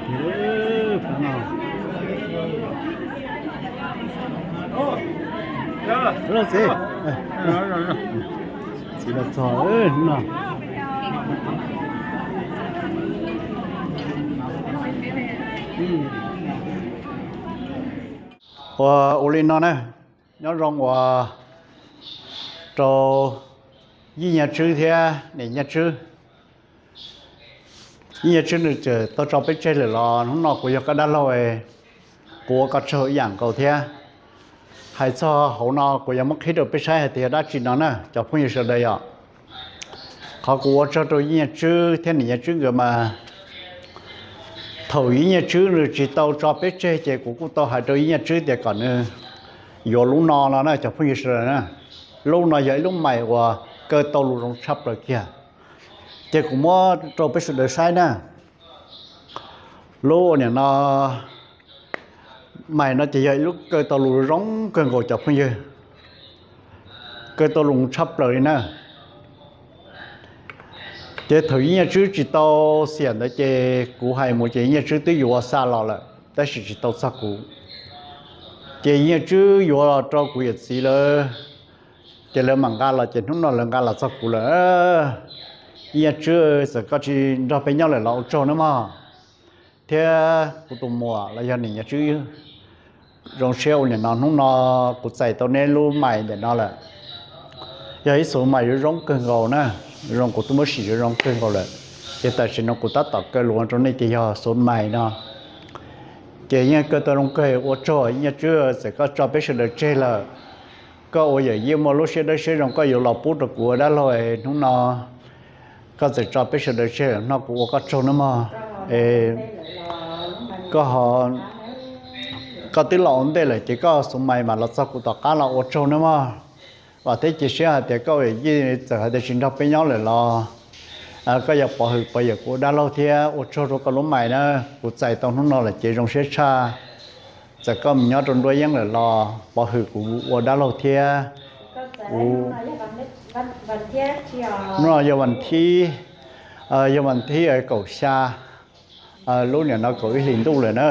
Txiv los txog no. Ua, ua li no na, nyob zoo uas rau Yij Nyiaj Tswb thiab Niam Nyiaj Tswb. Yij Nyiaj Tswb nws tseem tau tso peb tseg lawm los hnub no kuv yog koj dab laug, kuv ua koj tsaug ib yam nkaus thiab. Hais txog hauv no kuv yuav muab qhib rau peb saib hais tias yog dab tsi no na cov phooj ywg sawv daws yom. Qhov kuv ua tsaug rau Yij Nyiaj Tswb thiab Niam Nyiaj Tswb nkawd mas, thaum Yij Nyiaj Tswb nws tsis tau tso peb tseg ces kuv kuj tau hais rau Yij Nyiaj Tswb tias kom nws yuav lub no los na cov phooj ywg sawv daws na. Lub no yog ib lub mais uas kaw tau lus zoo tshaj plaws kiag. Ces kuv muab rau peb sawv daws saib na. Lub ua niam no, mais no ces yog ib lub kaw tau lus zoo kawg nkaus cov phooj ywg, kaw tau lus tshaj plaws li na. Ces thaum Yij Nyiaj Tswb tsis tau xiam ntawd ces kuv hais mus ces Yij Nyiaj Tswb twb yuav xa los lawm tab sis tsis tau txog kuv. Ces Yij Nyiaj Tswb yuav los rau kuv yawm txiv lawv, ces lawv mam nqa los ces hnub no lawv nqa los txog kuv lawm. Yij Nyiaj Tswb, txawm koj tsis nrog peb nyob lawm los ua tsaug nawb mog, thiab kuv tus muam los yog Niam Nyiaj Tswb, zoo siab ua niam no hnub no kuv txais tau neb lub mais ntawm no lawm. Yog ib xuv mais zoo zoo kawg nkaus na, zoo kuv twb muab sim zoo zoo kawg nkaus lawm. Ces tam sim no kuv tab tom kaw lus rau nej ces yog xuv mais no. Ces yeej kaw tau zoo kawg, ua tsaug Yij Nyiaj Tswb txawm koj tso peb sawv daws tseg lawm. Koj ua yawm yij muaj lub siab dawb siab zoo koj yuav los pub rau kuv ua dab laug hnub no. Koj txawm tso peb sawv daws tseg lawm no kuv ua koj tsaug nawb mog. Koj, koj twb los ua ntej lawm ces koj xuv mais mas los txog kuv tom qab los ua tsaug nawb mog. Vam thiab cia siab hais tias koj ua yawm yij txawm hais tias tsis nrog peb nyob lawm los koj yuav pov hwm pov yawm kuv ua dab laug thiab ua tsaug rau koj lub mais na. Kuv txais tau hnub no lawm ces zoo siab tshaj. Txawm koj mus nyob rau nruab yeeb lawm los pov hwm kuv ua dab laug thiab. Kuv, hnub no yog vas thib, yog vas thib kaum xya, lub niam no kaum ib hlis ntuj lawm na.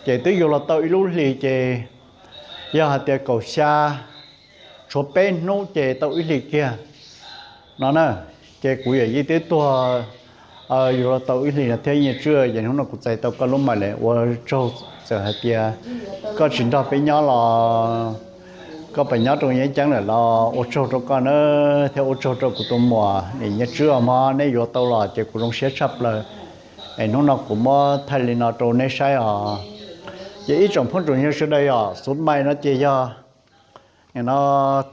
Ces twb yuav los tau ib lub hlis ces yog hais tias kaum xya tshuav peb hnub ces tau ib hlis kiag no na. Ces kuv yawm yij twb tuag yuav los tau ib hlis no thiab Yij Nyiaj Tswb, ces hnub no kuv txais tau koj lub mais lawm ua tsaug. Txawm hais tias koj tsis nrog peb nyob los koj pab nyob rau yeeb ceeb lawm los ua tsaug rau koj na, thiab ua tsaug rau kuv tus muam Niam Nyiaj Tswb os mog, neb yuav tau los ces kuv zoo siab tshaj plaws. Es hnub no kuv muab thaij li no rau neb saib os. Ces ib tsoom phooj tsoom ywg sawv daws os, xuv mais no ces yog nim no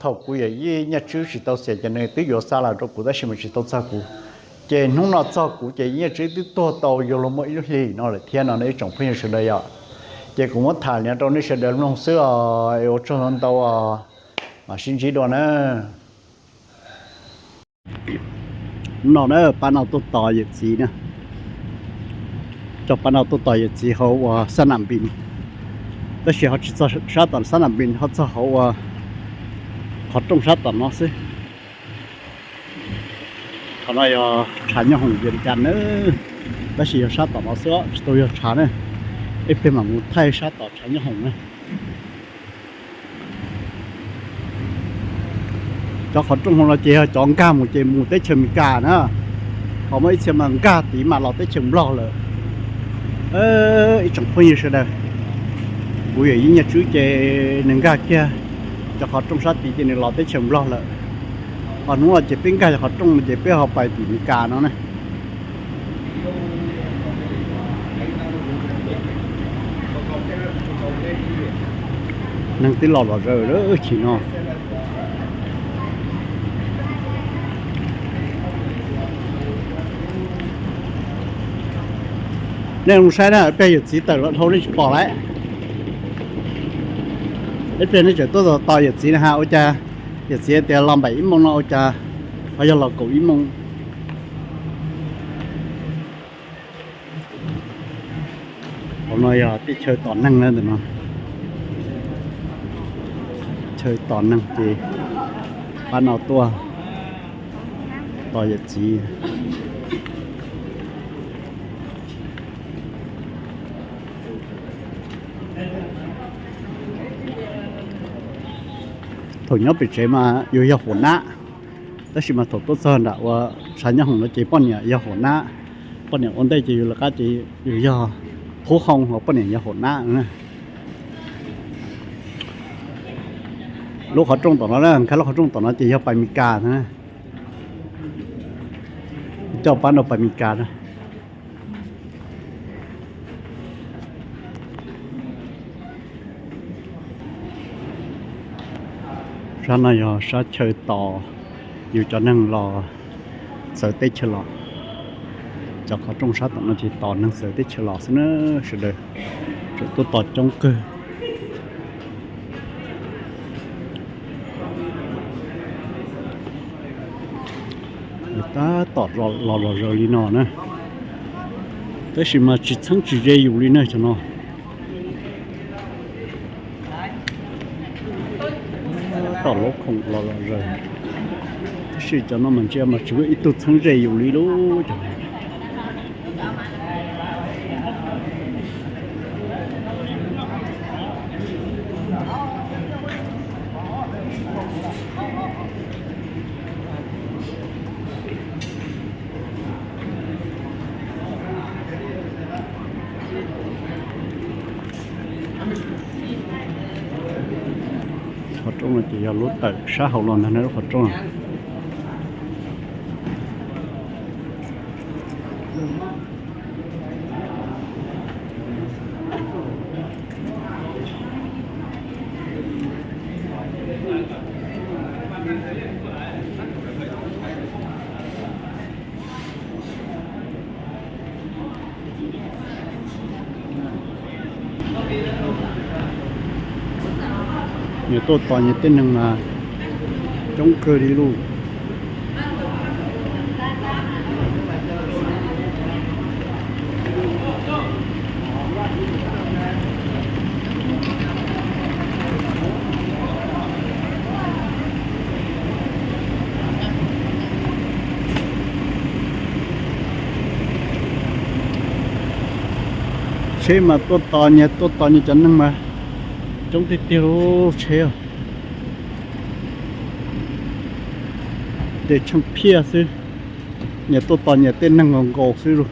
thaum kuv yawm yij Nyiaj Tswb tsis tau xiam ces nws twb yuav xa los rau kuv tab sis mas tsis tau txog kuv. Ces hnub no txog kuv ces Nyiaj Tswb twb tuag tau yuav luag muaj ib lub hlis no lawm thiab no ib tsoom phooj ywg sawv daws yom. Ces kuv muab tham li no rau nej sawv daws mloog xwb os, es ua tsaug ntau ntau os, mam sib ntsib dua na. No na, pab no tuaj tos yawm txiv na. Coj pab no tuaj tos yawm txiv hauv uas xab nam npis, tab sis ho tsis txog sab tom xab nam npis, ho txog hauv uas qhov rooj sab tom no xwb. Qhov no yog tshav nyob hoom Vias Cas na, tab sis yog sab tom no xwb, tsis tau yog tshav na. Ib pliag mam mus thaij sab tom tshav nyob hoom na. Cov qhov rooj no ces yog cov nkag mus ces mus teb chaws Amelikas na, ho muaj ib txhia mas nkag tid mas los teb chaws Nplog lawm. Ib tsoom phooj ywg sawv daws, kuv yawm yij Nyiaj Tswb ces nws nkag kiag cov qhov rooj sab tid ces nws los teb chaws Nplog lawm. Ho hnub no ces peb nkag cov qhov rooj no ces peb ho pais tim Amelikas no na. Neeg twb los zom zaws lawm chim no. Nej mus saib na, ib pliag yawm txiv tawm los dhau nej tsis pom lawm. Ib pliag nej tseem tuaj tos yawm txiv na ha, ua cas yawm txiv tias los npaum ib moos no ua cas ho yog los kaum ib moos. Hauv no yog teb chaws tom neeg na ntawm no. Chaw tom neeg ces pab no tuaj tos yawm txiv. Thaum nyob pem tsev mas yus yog huam nab, tab sis mas thaum tuaj txog nram uas tshav nyob hoom no ces poj niam yog huam nab. Poj niam ua ntej ces yus lawv qab ces yus yog phub hoo, ho poj niam yog huam nab. Lub qhov rooj tom no, nkag lub qhov rooj tom no ces yog pais Mes Kas na. Coj pab rau pais Mes Kas na. Sab no yog sab chaw tos yus cov neeg los txawv teb chaws los. Cov qhov rooj sab tom no ces tos neeg txawv teb chaws los xwb na, sawv daws tseem tuaj tos coob kawg. Tab tom los los zaws li no na, tab sis mas tsis txheeb tsis ze yus li na cov no. Tom lub khoom los los zaws, tab sis cov no mas ntsia mas tsis muaj ib tug txheeb ze yus li lub cov no. Qhov rooj no ces yog lub tawm sab hauv los ntag na, lub qhov rooj. Nyias tuaj tos nyias tej neeg mas coob kawg li lauj. Tsheb mas tuaj tos nyias, tuaj tos nyias cov neeg mas coob tiag tiag lub tsheb. Ces tsheej phiaj xwb, nyias tuaj tos nyias tej neeg nkaus nkaus xwb lauj.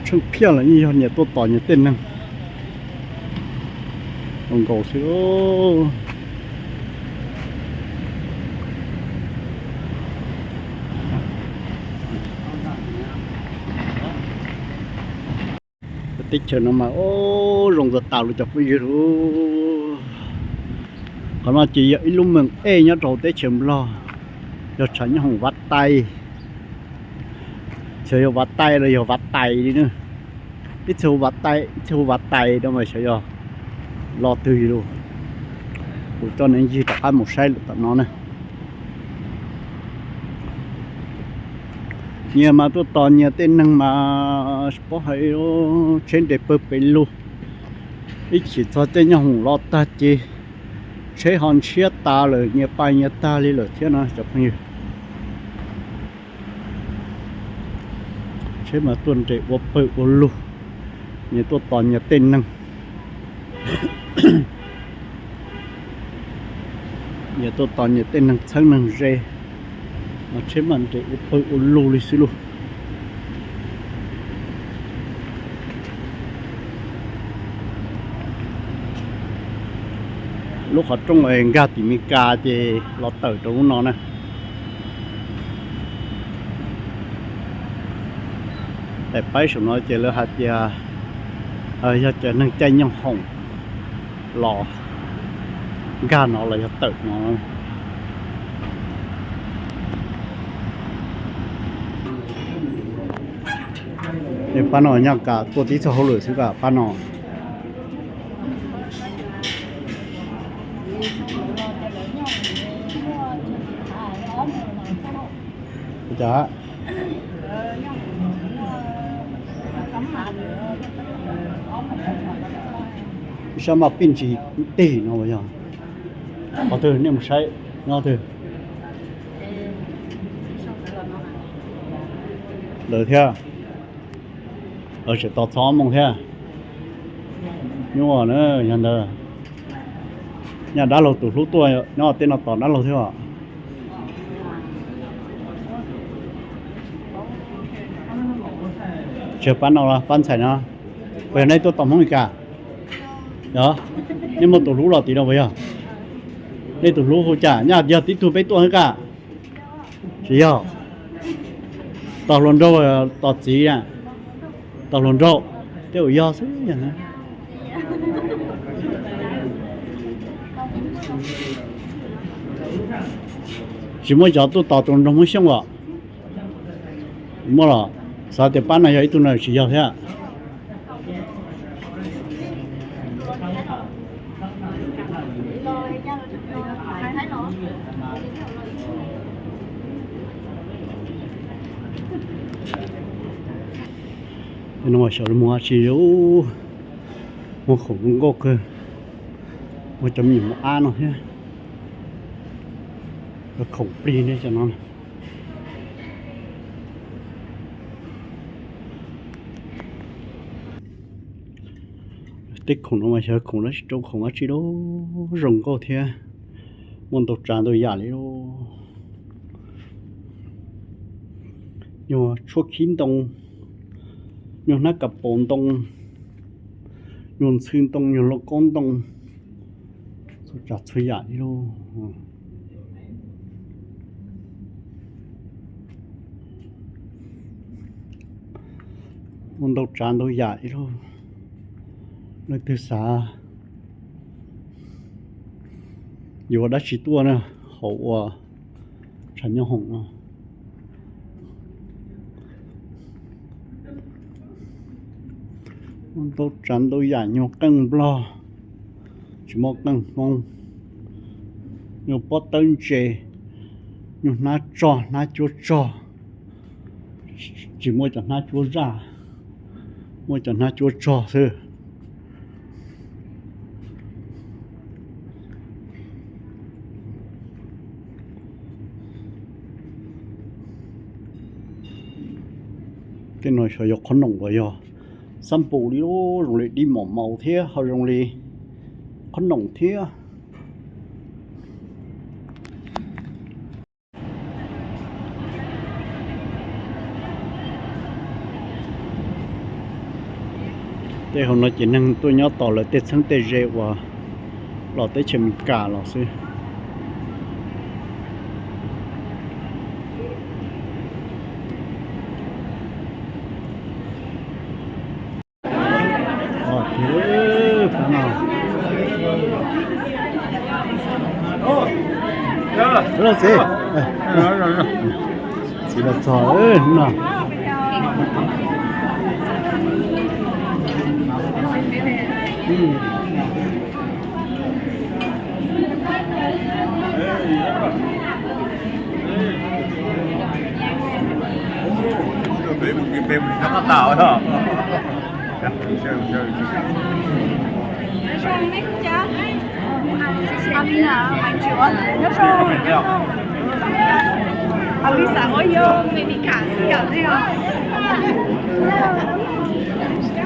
Tsheej phiaj los yeej yog nyias tuaj tos nyias tej neeg nkaus xwb. Teb chaws no mas ub zoo nkauj tas li cov phooj ywg lauj. Qhov no ces yog ib lub moos ej nyob rau teb chaws Nplog, yog tshav nyob hoom Vaj Taij. Xyov yog Vaj Taij los yog Vaj Tais li na. Ib txhia hu Vaj Taij, ib txhia hu Vaj Tais no mas xyov yog lo twg li lauj. Kuv coj nej ncig rov qab mus saib lawm tom no na. Nyias mas tuaj tos nyias tej neeg mas tsis paub hais, tsheb nres pawg pes lug, ib chim txog caij nyob hoom los tag ces tsheb ho ntshiab tas lawm, nyias pais nyias tag li lawm thiab no cov phooj ywg. Tsheb mas tuaj nres ua pawg ua lug, nyias tuaj tos nyias tej neeg. Nyias tuaj tos nyias tej neeg txheeb neeg ze, mas tsheb mas nres ua pawg ua lug li xwb lauj. Lub qhov rooj nkag tim Mes Kas ces los tawm rau lub no na. Daim paib saum no ces lawv hais tias yog cov neeg caij nyoog hoom los nkag no los yog tawm no. Pab no nyob kam tuaj tib txoj hauj lwm xwb kam pab no. Ib sab mas pij ntsis tig no yog qhov twg nej mus saib nyob twg? Lawm thiab. Tseem tos txog ob moos thiab. Nyuaj na, yog ntawd. Nyaj dab laug tus hlub tuaj nyob tej no tos dab laug thiab os. Tsis yog pab no los pab ntxhais no. Puas yog nej tuaj tos Hmoob Mes Kas? Yog, nej muaj tus hlub los tim no puas yog? Nej tus hlub hu cas, nyaj yog tib tug peb tuaj hab kaj? Tsis yog. Tos hluas nraug, tos txiv na. Tos hluas nraug, tej zaum yog xwb. Tsis muaj cov tuaj tos tus nraug Hmoob Xyooj os. Muaj los, xav tias pab no yog ib tug no tsis yog thiab. No xyov lawv muag dab tsi, muag khoom zoo nkauj kawg, muag cov me nyuam ab no thiab, khoom plig ne cov no. Tej khoom no mas xyov khoom dab tsi, rau khoom dab tsi lauj, zoo nkauj thiab, muaj ntau tsav ntau yam li lauj. Nyuag tshuab khib ntoo, nyuag hnab kas paus ntoo, nyuag ntxhw ntoo, nyuag lauj kaub ntoo, txhua tsav txhua yam li lauj. Muaj ntau tsav ntau yam li lauj. Leej twg xav yuav dab tsi tuaj na, hauv ua tshav nyob hoom no. Muaj ntau tsav ntau yam, nyuag qeej nplog, tsis muaj qeej hmoob, nyuag pob tawb ntse, nyuag hnab tsog, hnab cuab tsog, tsis muaj cov hnab cuab zaj, muaj cov hnab cuab tsog xwb. Tej no xyov yog qhob noom los yog xab npum li, zoo li dib mos maus thiab ho zoo li qhob noom thiab. Tej hauv no ces neeg tuaj nyob tos lawv tej txheeb tej ze uas los teb chaws Amelikas los xwb. Txiv los txog no.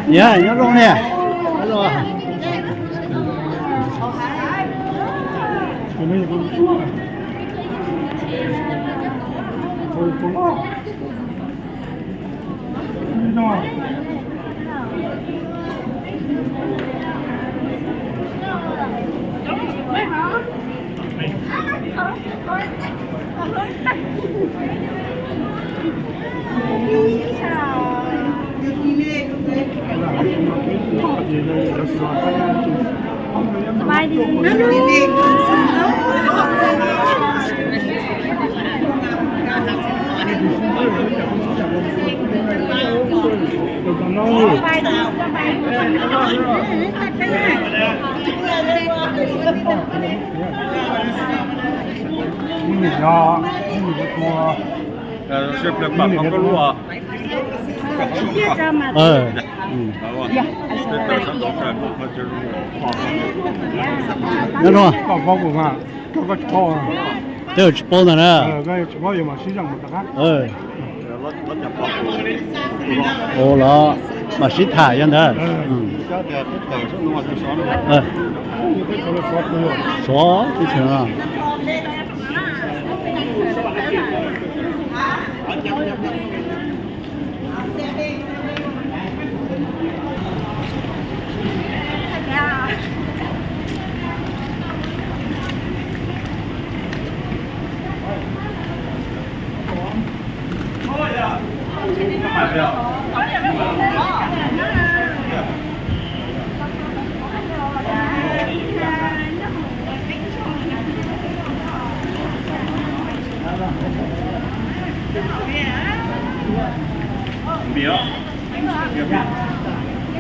Nyob zoo ne. Nyob zoo. Koj paub kuv mas, koj koj tsis paub. Tej tsis paub ntag na. Ua los mam sib tham yog ntawd. Suav teb chaws no.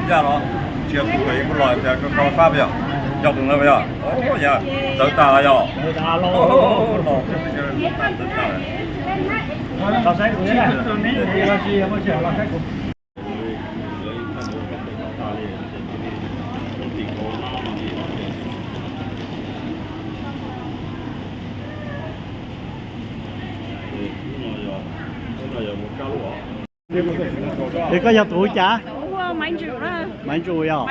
Yog los, tsis yog tus pem kuv los tias koj fab yog, yog tus ntawd yog, yog txawv tas yog. Es koj yog tus hu cas? Maiv Ntsuj yog.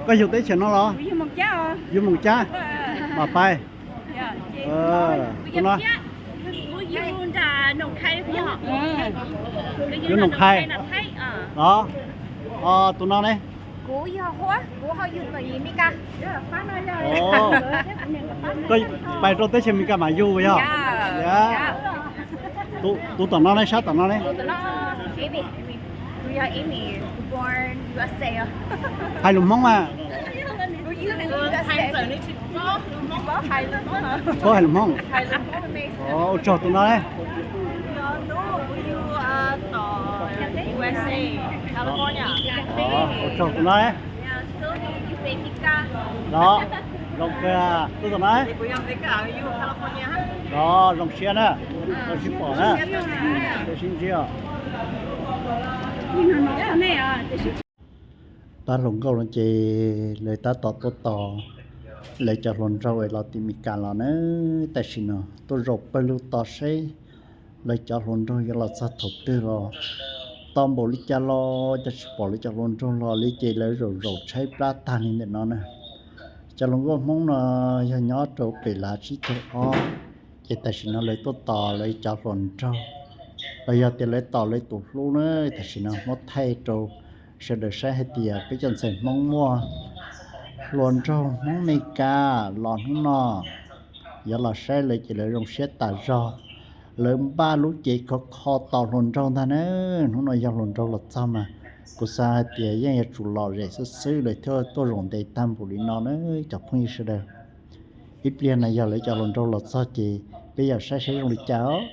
Koj yug teb chaws no los? Yug Moos Cab. Mas pais. Tus no. Yug Noom Khai los? Tus no ne? Kuv yog Huab, kuv ho yug tom Meskas. Koj pais rau teb chaws Meskas mas yug yog? Tus tom no ne, sab tom no ne? Hais lus Hmoob mas. Paub hais lus Hmoob. Ua tsaug tus no ne. Ua tsaug tus no ne. Los, zoo kawg, tus tom no. Los, zoo siab na. Tau sib pom na. Tau sib ntsib os. Pab hluas nkauj no ces lawv tab tom tuaj tos lawv cov hluas nraug es los tim Meskas los na. Tam sim no tuaj zaum pawg lug tos seb lawv cov hluas nraug yuav los txog thaum twg los. Tos npaum li cas los cas tsis pom lawv cov hluas nraug los li ces lawv zaum zaum tshaib plab tag li ntawm no na. Cov hluas nkauj Hmoob no yog nyob rau pem lav tsib caug ob, ces tam sim no lawv tuaj tos lawv cov hluas nraug los yog tias lawv tos lawv tus hlub na. Tam sim no muab thaij rau sawv daws saib hais tias peb cov ntxhais Hmoob muaj hluas nraug Hmoob Meskas los hnub no yuav los saib lawv ces lawv zoo siab tas zog. Lawv npaj lub cev khov kho tos hluas nraug ntag na. Hnub no yog hluas nraug los txog mas kuv xav hais tias yeej yuav tsum lom zem xwb xwb lawv thiaj tuaj zaum ntev tag npaum li no na cov phooj ywg sawv daws. Ib pliag no yog lawv cov hluas nraug los txog ces peb yuav saib saib zoo li cas os.